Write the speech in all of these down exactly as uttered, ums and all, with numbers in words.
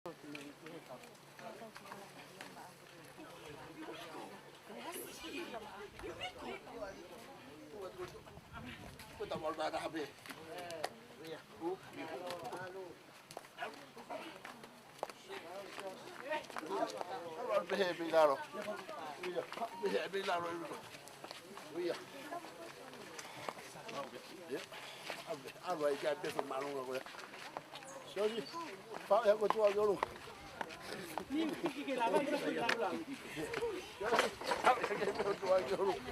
Pehē pē ʻi lalo. Ia, pehē pē ʻi lalo. Ia. Ia. ʻAlu ai ki he peso māʻolunga ko ia. Siasi, faʻo ia ko tuʻa ki ʻolunga. Siasi, faʻo ia ki he peso tuʻa ki ʻolunga.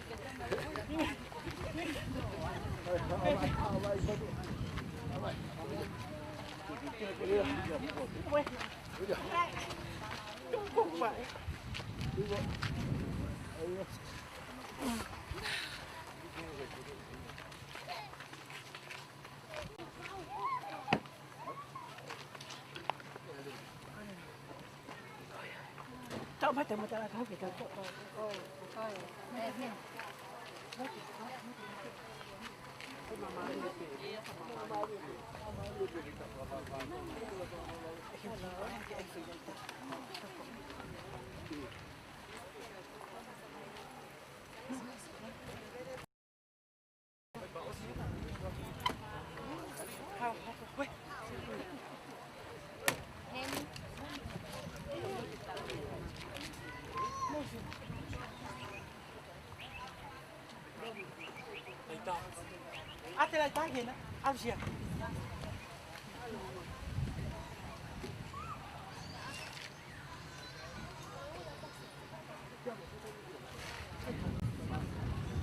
Ate lai tahi na, au sia.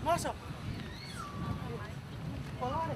Moso. Kolore.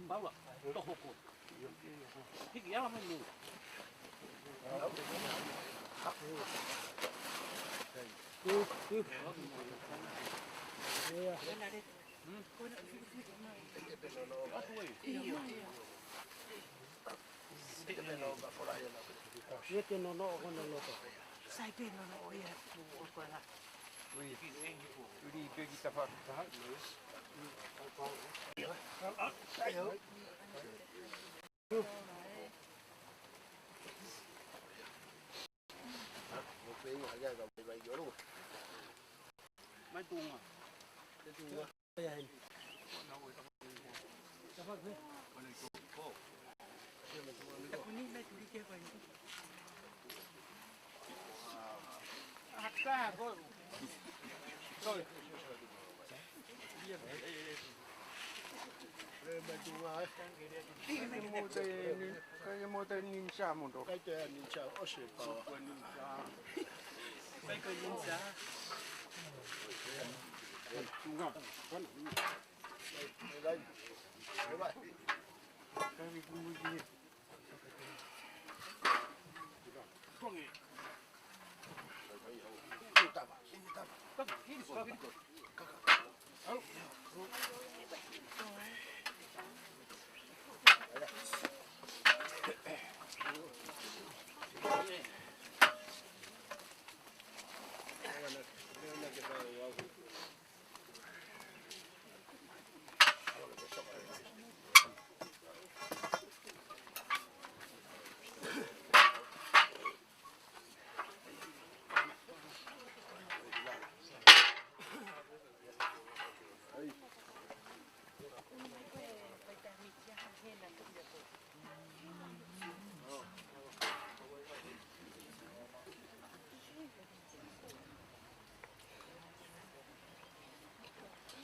Paula, toho ko. Hiki, ala mai mo. Ia. Ia te nono ko na loto. Sai pē nono o ia tu o koe la. Ui. Ui, peki tafa. Mai tunga. Mai tunga.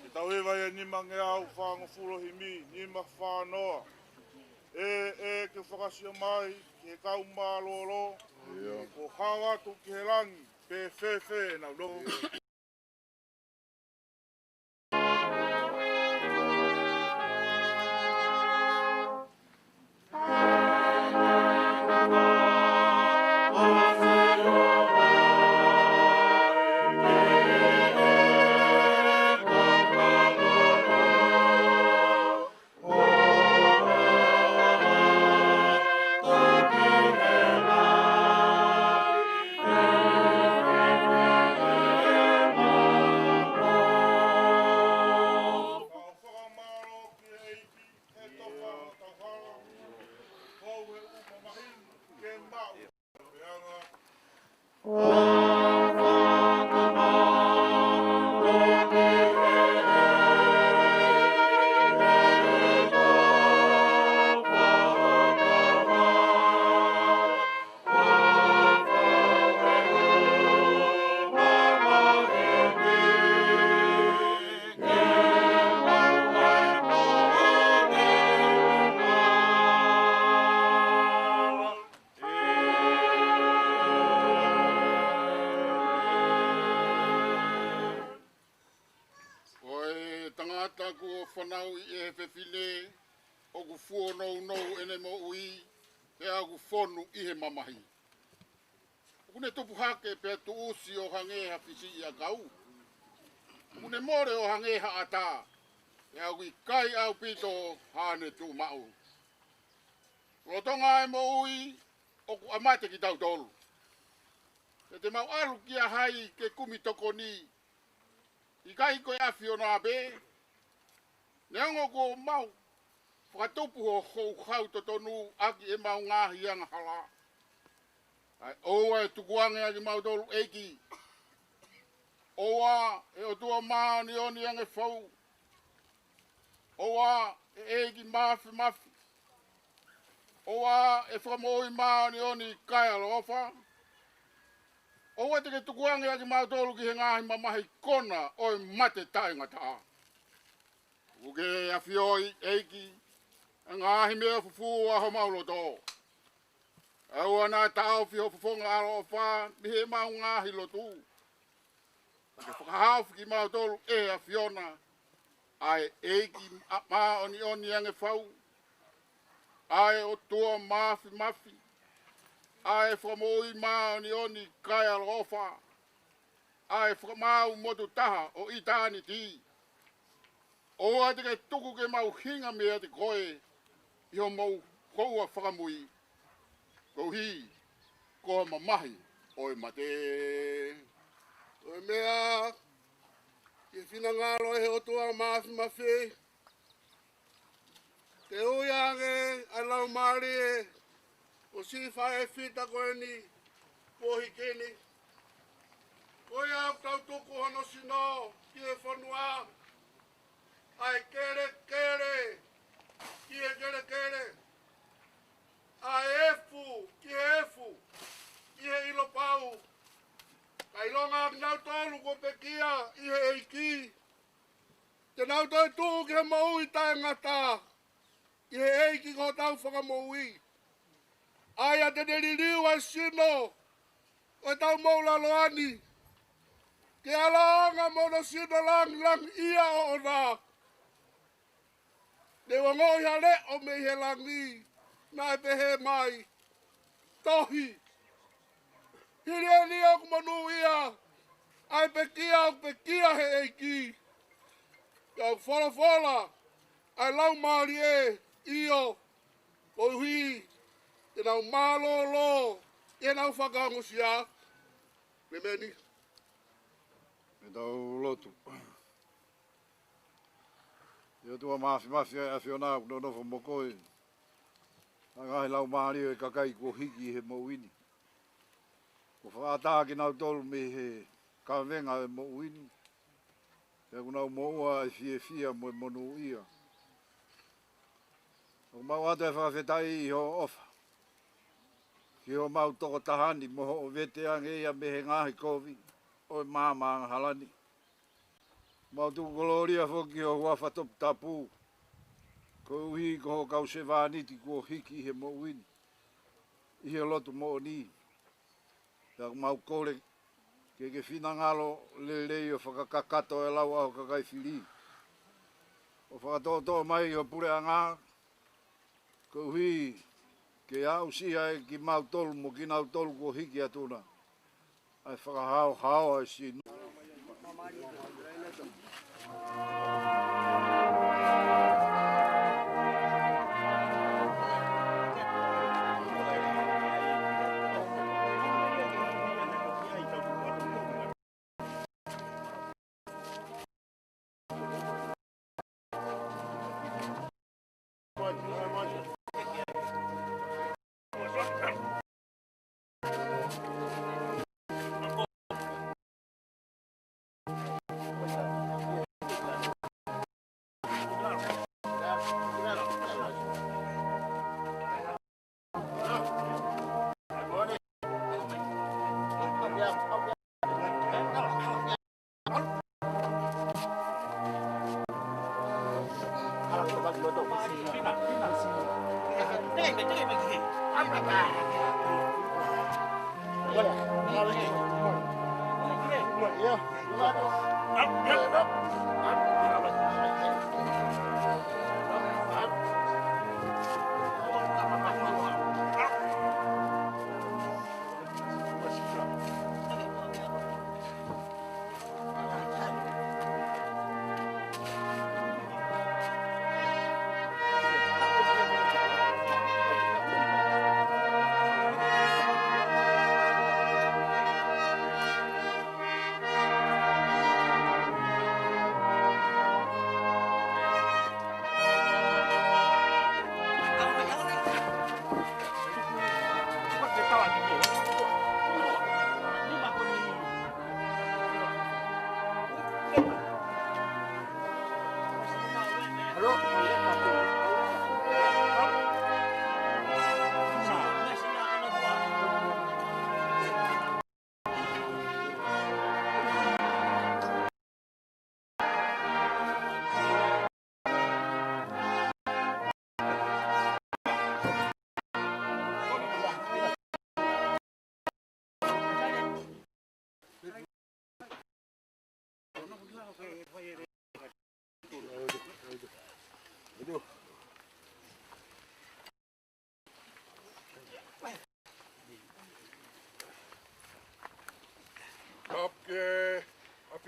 Ke tau hiva ia e nimangeau fāngofulu himi, nima fā noa. ʻE, ʻe, ke fakasio mai ki he kau mālōlō. Ia. Ko hao atu ki he langi, pe fēfē ʻenau nofo. Ko e tangata kuo fanauʻi ʻe he fefine, ʻoku fuonounou ʻene moʻui, pea ʻoku fonu ʻi he mamahi. ʻOku ne tupu hake pea tuʻusi ʻo hangē ha fisiʻiʻakau. ʻOku ne mole ʻo hangē ha ʻatā, pea ʻoku ʻikai ʻaupito haʻane tuʻumaʻu. Lolotonga e moʻui ʻoku ʻamate kitautolu. Pea te mau ʻalu kia hai ke kumi tokoni? ʻIkai ko e ʻAfiona pē? Neongo kuo mau fakatupu ho houhau totonu ʻaki ʻemau ngaahi angahala, kae ʻoua ʻe tukuange ʻa kimautolu, ʻEiki. ʻOua ʻe ʻOtua māʻoniʻoni ange fou. ʻOua ʻe ʻEiki Māfimafi. ʻOua ʻe Fakamoʻui māʻoniʻoni kae ʻaloʻofa. ʻOua te ke tukuange ʻa kimautolu ki he ngaahi mamahi kona ʻo e mate taʻengata. ʻOku ke ʻafioʻi, ʻEiki, ʻa e ngaahi meʻa fufū ʻa homau loto. ʻOua naʻa taʻofi ho fofonga ʻaloʻofa mei heʻemau ngaahi lotu. Ke fakahaofi kimautolu ʻe ʻAfiona, ʻa e ʻEiki māʻoniʻoni ange fau, ʻa e ʻOtua Māfimafi, ʻa e Fakamoʻui māʻoniʻoni kae ʻaloʻofa, ʻa e Fakamaau motu taha ʻo ʻitāniti. ʻOua te ke tuku ke mau hinga meiate koe ʻi hoʻomou houa fakamui, koeʻuhi ko e mamahi ʻo e mate. Ko e meʻa ki he finangalo ʻo e ʻOtua Māfimafi, te u ui ange ʻa e laumālie ʻo siʻi faʻē fita ko eni kuo hiki ni. Ko ia ʻoku tau tuku hono sino ki he fonua, ʻa e kelekele ki he kelekele, ʻa e efu ki he efu, ʻi he ʻilo pau, ka ʻilonga kinautolu kuo pekia ʻi he ʻEiki, te nau toe tuʻu ki he moʻui taʻengata ʻi he ʻEiki ko hotau Fakamoʻui. ʻA ia te ne liliu ʻa e sino ʻo ʻetau moʻulaloa ni, ke ʻaonga mo hono sino langilangiʻia ʻoʻona. Ne u ongoʻi ha leʻo mei he langi, naʻe pehē mai, tohi, hili eni ʻoku monūʻia ʻa e pekia ʻoku pekia he ʻEiki. Pea ʻoku folofola ʻa e laumālie, ʻio, koeʻuhi te nau mālōlō ʻi heʻenau fakaongosia. Mē meni. Ke tau lotu. ʻE ʻOtua Māfimafi, ʻa e ʻAfiona ʻoku nonofo mo koe, ʻa e ngaahi laumālie ʻo e kakai kuo hiki he moʻui ni, kuo fakaʻatā kinautolu mei he kavenga ʻo e moʻui ni, pea kuo nau moʻua ʻa e fiefia mo e monūʻia. ʻOku mau ʻoatu ʻa e fakafetaʻi ʻi hoʻo ʻofa ki homau tokotaha ni mo hoʻo veteange ia mei he ngaahi kovi ʻo e maama angahala ni. Mau tuku kolōlia foki ki ho huafa toputapu, koeʻuhi ko hoʻo kau sevāniti kuo hiki he moʻui ni ʻi he lotu moʻoni. Pea ʻoku mau kole ke ke finangalo lelei ʻo fakakakato e lau ʻa ho kakai fili, ʻo fakatoʻotoʻo mai ho puleʻanga, koeʻuhi ke aʻusia ʻe kimautolu mo kinautolu kuo hiki atu na ʻa e fakahaohaoa ʻo e sino.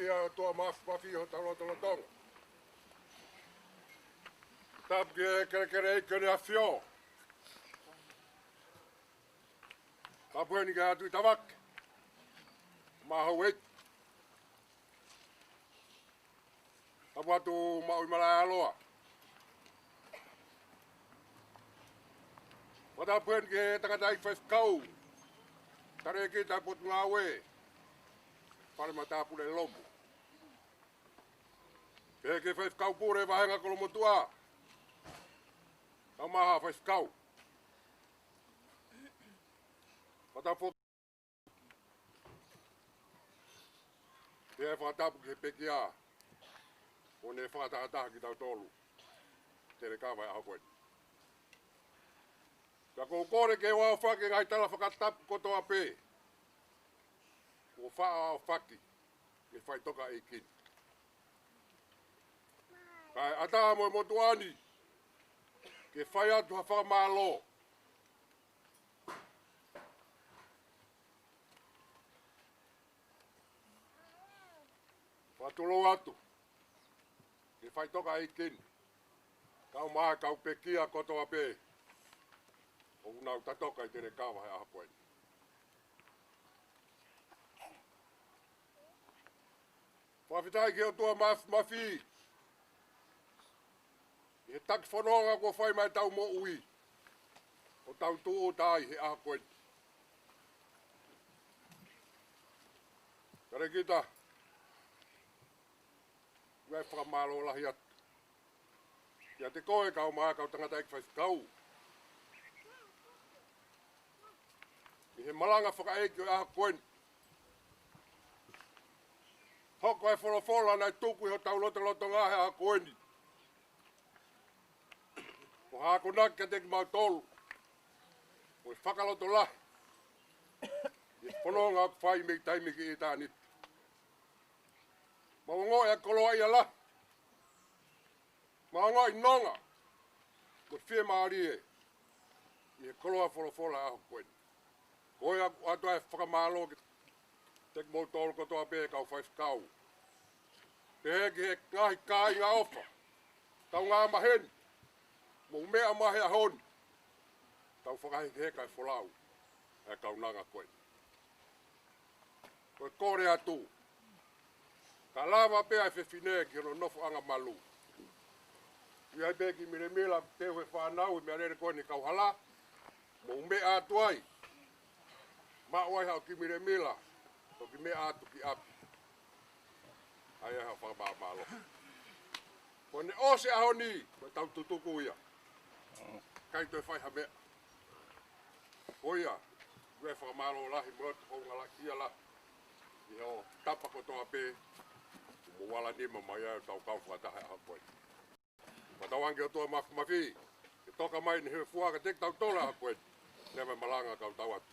ʻOtua Māfimafi ʻi hotau lotolotonga. Tapu ki he kelekele ʻEiki ʻo e ʻAfio. Tapu heni ki he Tuʻi Tavake. Maʻu ʻEiki. Tapu atu Maʻui Malaealoa. Fakatapu heni ki he tangataʻeiki faifekau, Talēkita Potungāue, Fale Matāpule Lomu. Pehē ki he faifekau pule vāhenga kolomotuʻa, kae ʻumaʻā haʻa faifekau. Fakatapu foki. Pea fakatapu ki he pekia, ʻoku ne fakatahataha kitautolu he telekava ʻo e ʻaho ko eni. Ka ʻoku ou kole ke u aofaki e ngaahi tala fakatapu kotoa pē kuo faʻa aofaki mei he faʻitoka ʻeiki ni. Kae ʻatā mo e motuʻa ni ke fai atu ha fakamālō. Fakatulou atu ki he faʻitoka ʻeiki ni, kae ʻumaʻā e kau pekia kotoa pē ʻoku nau tatoka ʻi he telekava he ʻaho ko eni. Fakafetaʻi ki he ʻOtua Māfimafi ʻi he taki fononga kuo fai mai ʻetau moʻui ʻo tau tūʻuta ai he ʻaho ko eni. Talēkita, ʻoku ou fakamālō lahi atu kiate koe kae ʻumaʻā e kau tangataʻeiki faifekau ʻi he malanga fakaʻeiki ʻo e ʻaho ko eni. Hoko e folofola naʻe tuku ʻi hotau lotolotonga he ʻaho ko eni ko ha akonaki kiate kimautolu mo e fakalotolahi ʻi he fononga ʻoku fai mei taimi ki ʻitāniti. Mau ongoʻi ʻa e koloaʻia lahi, mau ongoʻi nonga mo e fiemālie ʻi he koloa folofola ʻaho ko eni. Ko ia ʻoku ʻoatu ai e fakamālō kiate kimoutolu kotoa pē kau faifekau. Pehē ki he ngaahi kāinga ʻofa, kaungā maheni, mou meʻa mai he ʻaho ni, tau fakahekeheka e folau ʻa e kaunanga ko eni. Ko e kole atu, ka lava pē ʻa e fefine ki hono nofoʻanga malū. ʻI ai pē kiʻi milemila ʻoku teu ʻe he fānau ʻi he meʻalele ko eni kauhala, mou meʻa atu ai. Maʻu ai haʻo kiʻi milemila, toki meʻa atu ki ʻapi. ʻA ia haʻo fakamālō. Kuo ne ʻosi e ʻaho ni, ko ʻetau tutuku ia. ʻIkai toe fai ha meʻa. Ko ia, ʻoku ou fakamālō lahi mo e hounga lahi ia lahi ʻi hoʻo tapa kotoa pē, mou ala nima mai ai ʻo tau kau fakataha he ʻaho ko eni. Fakatauange ki he ʻOtua Māfimafi ke toka mai ʻene hōifua kiate kitautolu he ʻaho ko eni. Leva e malanga kae tau ō atu.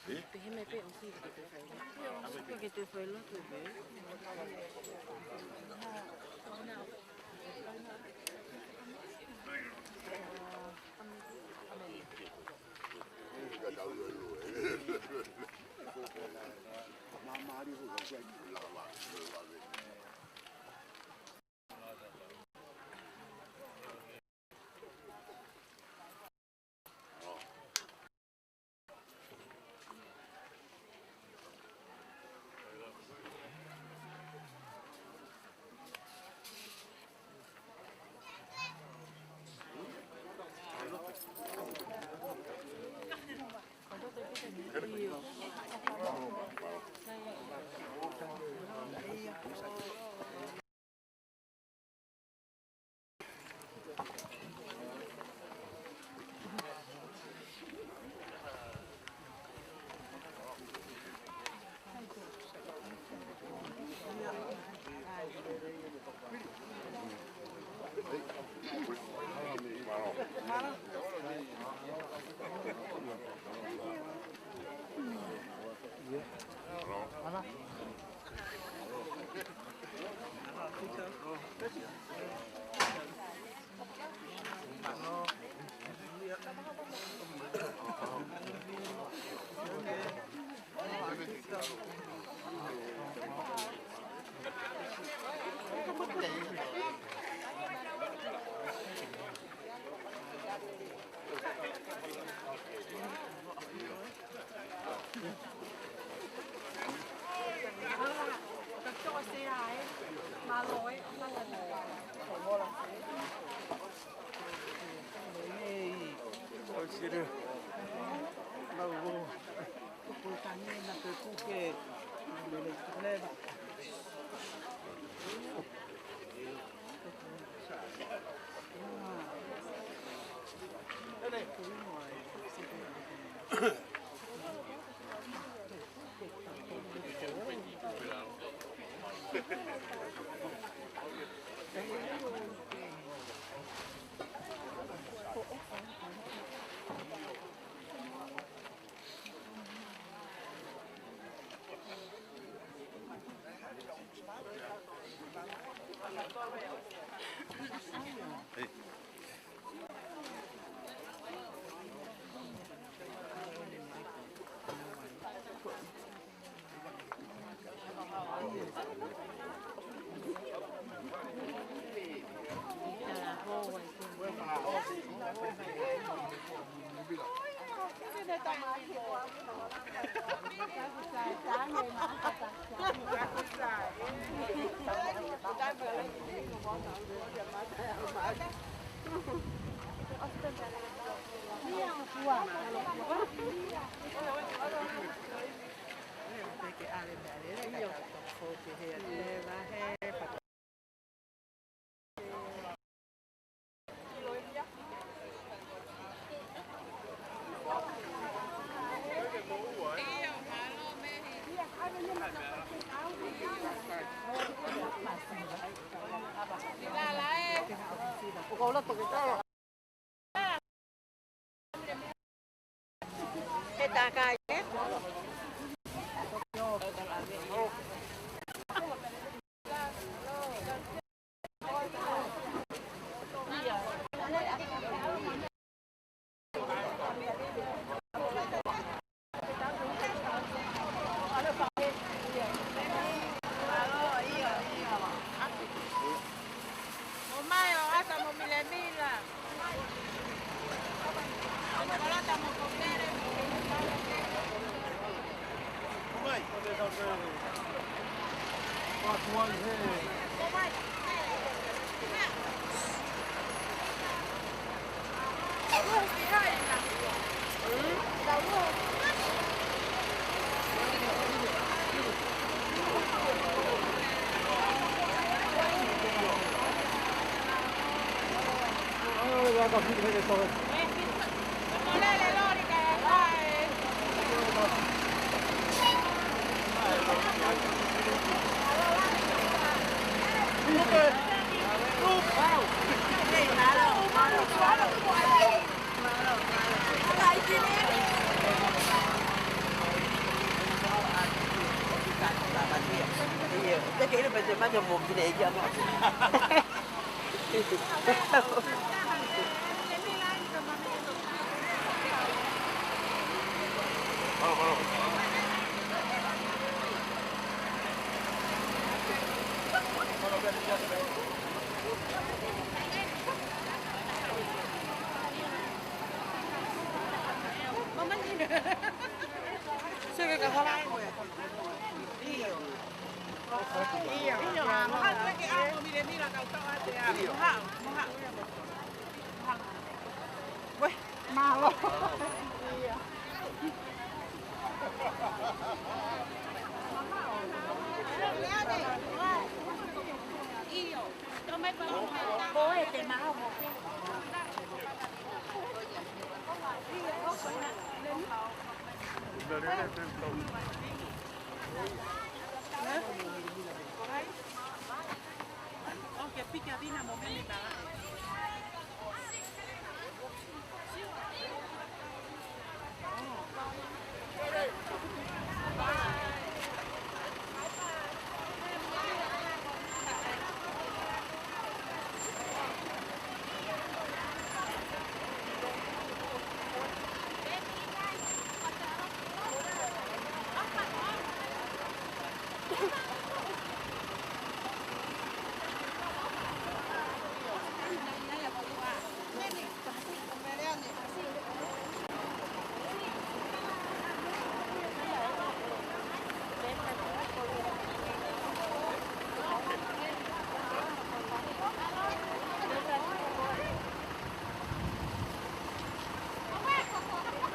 Pehē mai pē ʻosi ke te fai lotu. Ke te fai lotu pē.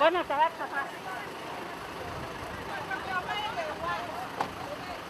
Ko ena tala tapa.